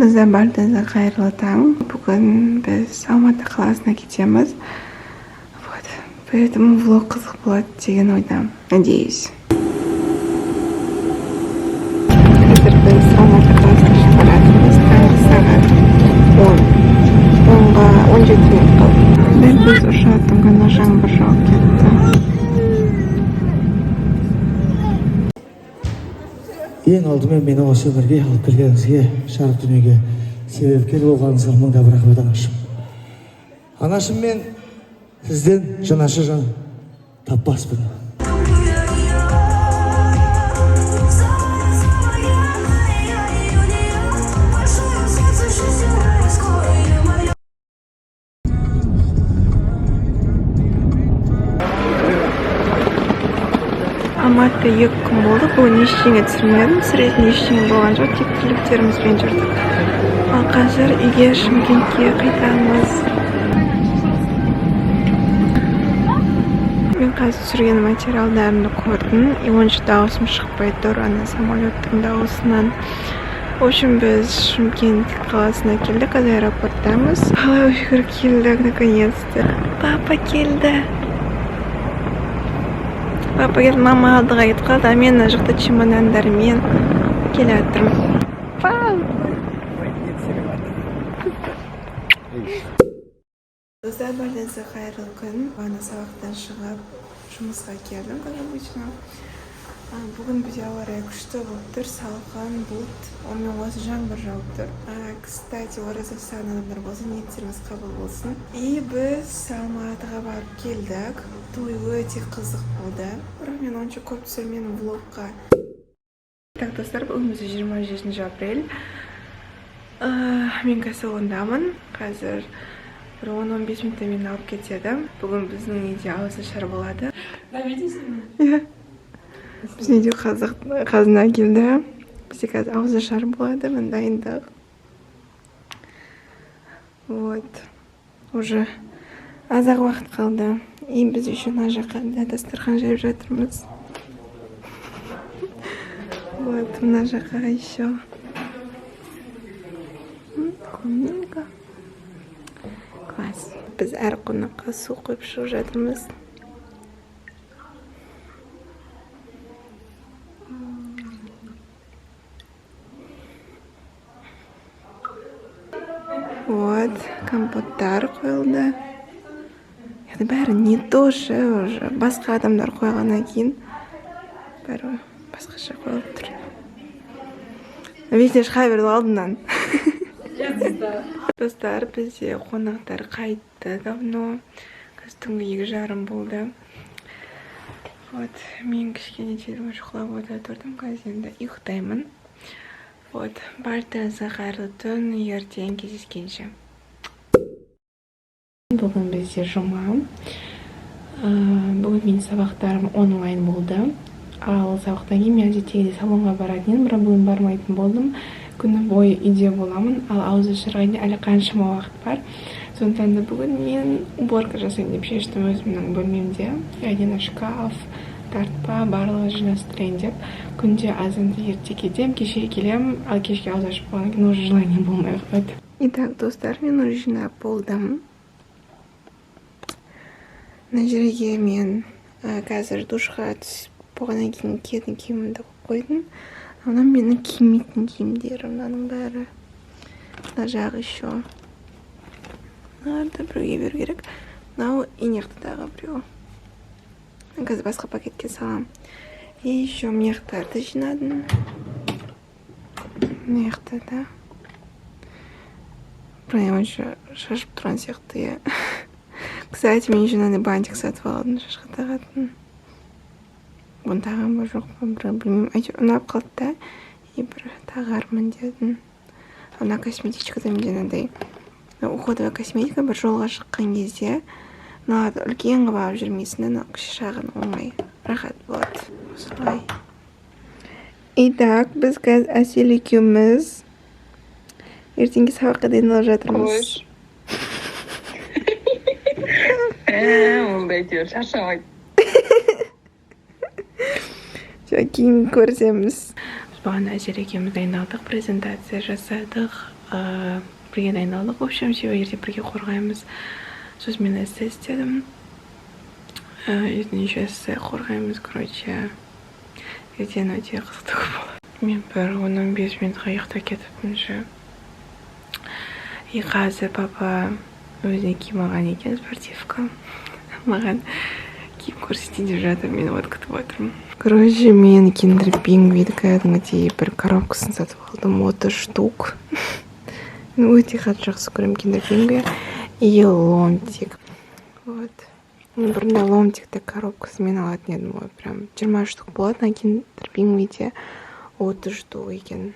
Достар, барлықтарыңызға қайырлы таң! Бүгін біз Алматы қаласына кетеміз. Вот, поэтому влог қызық болады деген ойдамын, надеюсь. Қазір біз Алматы қаласына шығып бара жатырмыз. Таңғы сағат 10-ға 17 минут қалды. Дәл біз ұшатын күні жаңбыр жауып кетті. Ең алдымен мені осы өмірге алып келгеніңізге, жарық дүниеге себепкер болғаныңызға мың да бір рахмет, анашым. Анашым, мен сізден жанашыр жан таппаспын. Алматыда 2 күн болды. Бүгін ештеңе түсірмедім, түсіретін ештеңе болған жоқ, тек тірліктерімізбен жүрдік. Ал қазір үйге, Шымкентке қайтамыз. Мен қазір түсірген материалдарымды көрдім, и онша дауысым шықпай тұр ана самолеттің дауысынан. В общем, біз Шымкент қаласына келдік, қазір аэропорттамыз. Қалай, шүкір, келдік наконец-то. Папа келді, папа келді, мама алдыға кетіп қалды, а мен мына жақта чемодандармен келе жатырмын. Пап! Достар, барлығыңызға қайырлы күн! Бағана сабақтан шығып, жұмысқа келдім, как обычно. Бүгін бізде ауа райы күшті болып тұр, салқын, бұлт, онымен қоса жаңбыр жауып тұр. Кстати, ораза ұстаған адамдар болса, ниеттеріңіз қабыл болсын. И біз Алматыға барып келдік. Той өте қызық болды, бірақ мен онша көп түсірмедім влогқа. Так, достар, бүгін бізде 27 апрель. Мен қазір салондамын. Қазір бір 10-15 минутта мені алып кетеді. Бүгін біздің үйде ауызашар болады. Иә, біздің үйде қазақ қазына келді. Бізде қазір ауызашар болады, міне, дайындық. Вот, уже аз ақ уақыт қалды. И біз еще мына жаққа да дастархан жайып жатырмыз. Вот, мына жаққа еще. Клубника, класс! Біз әр қонаққа су құйып шығып жатырмыз. Вот, компоттар қойылды. Енді бәрі не то ше, уже басқа адамдар қойғаннан кейін бәрі басқаша қойылып тұр. Везде шыға берді алдымнан. Достар, бізде қонақтар қайтты давно. Қазір түнгі 2:30 болды. Вот, мен кішкене телефон шұқылап отыра тұрдым, қазір енді ұйықтаймын. Вот, барлықтарыңызға қайырлы түн, ертең кездескенше! Бүгін бізде жұма. Бүгін менің сабақтарым онлайн болды. Ал сабақтан кейін мен әдеттегідей салонға баратын едім, бірақ бүгін бармайтын болдым. Күні бойы үйде боламын. Ал ауызашарға дейін әлі қаншама уақыт бар, сондықтан да бүгін мен уборка жасайын деп шештім өзімнің бөлмемде, яғни шкаф, тартпа, барлығын жинастырайын деп. Күнде азанда ерте кетемін, кешке келемін, ал кешке ауыз ашып болғаннан кейін уже желание болмай қояды. Итак, достар, мен уже жинап болдым. Мына жерге мен қазір душқа түсіп болғаннан кейін киетін киімімді қойып қойдым. Мынау менің кимейтін киімдерім, мынаның бәрі. Мына жағы еще, мыналарды біреуге беру керек. Мынау и мына жақта тағы біреу. Мен қазір басқа пакетке саламын. И еще мына жақтарды жинадым. Мына жақта да бірақ онша шашып тұрған сияқты, иә. Кстати, мен еще мынандай бантик сатып алдым, шашқа тағатын. Бұны тағамын ба, жоқ па, бірақ білмеймін, әйтеуір ұнап қалды да, и бір тағармын дедім. Ана косметичкада менде мынандай уходовая косметика. Бір жолға шыққан кезде мыналарды үлкен қылып алып жүрмейсің да, мынау кіші, шағын, оңай, рахат болады осылай. Итак, біз қазір Әсел екеуміз ертеңгі сабаққа дайындалып жатырмыз. Ол да әйтеуір шаршамайды. Все, кейін көрісеміз. Біз бағана Әсел екеуміз дайындалдық, презентация жасадық. Бірге дайындалдық, в общем, себебі ертең бірге қорғаймыз. Сосын мен эссе істедім. Ертең еще эссе қорғаймыз. Короче, ертең өте қызықты болады. Мен бір 10-15 минутқа ұйықтап кетіппін ше. И қазір папа өзіне киім алған екен, спортивка. Маған киім көрсетейін деп жатыр, мен вот күтіп отырмын. Короче, мен Киндер Пингвиді кәдімгідей бір коробкасын сатып алдым, 30 штук. Мен өте қатты жақсы көремін Киндер Пингви и Ломтик. Вот. Мен бұрында Ломтикті коробкасымен алатын едім ғой, прям 20 штук болатын, а Киндер Пингвиде 30 штук екен.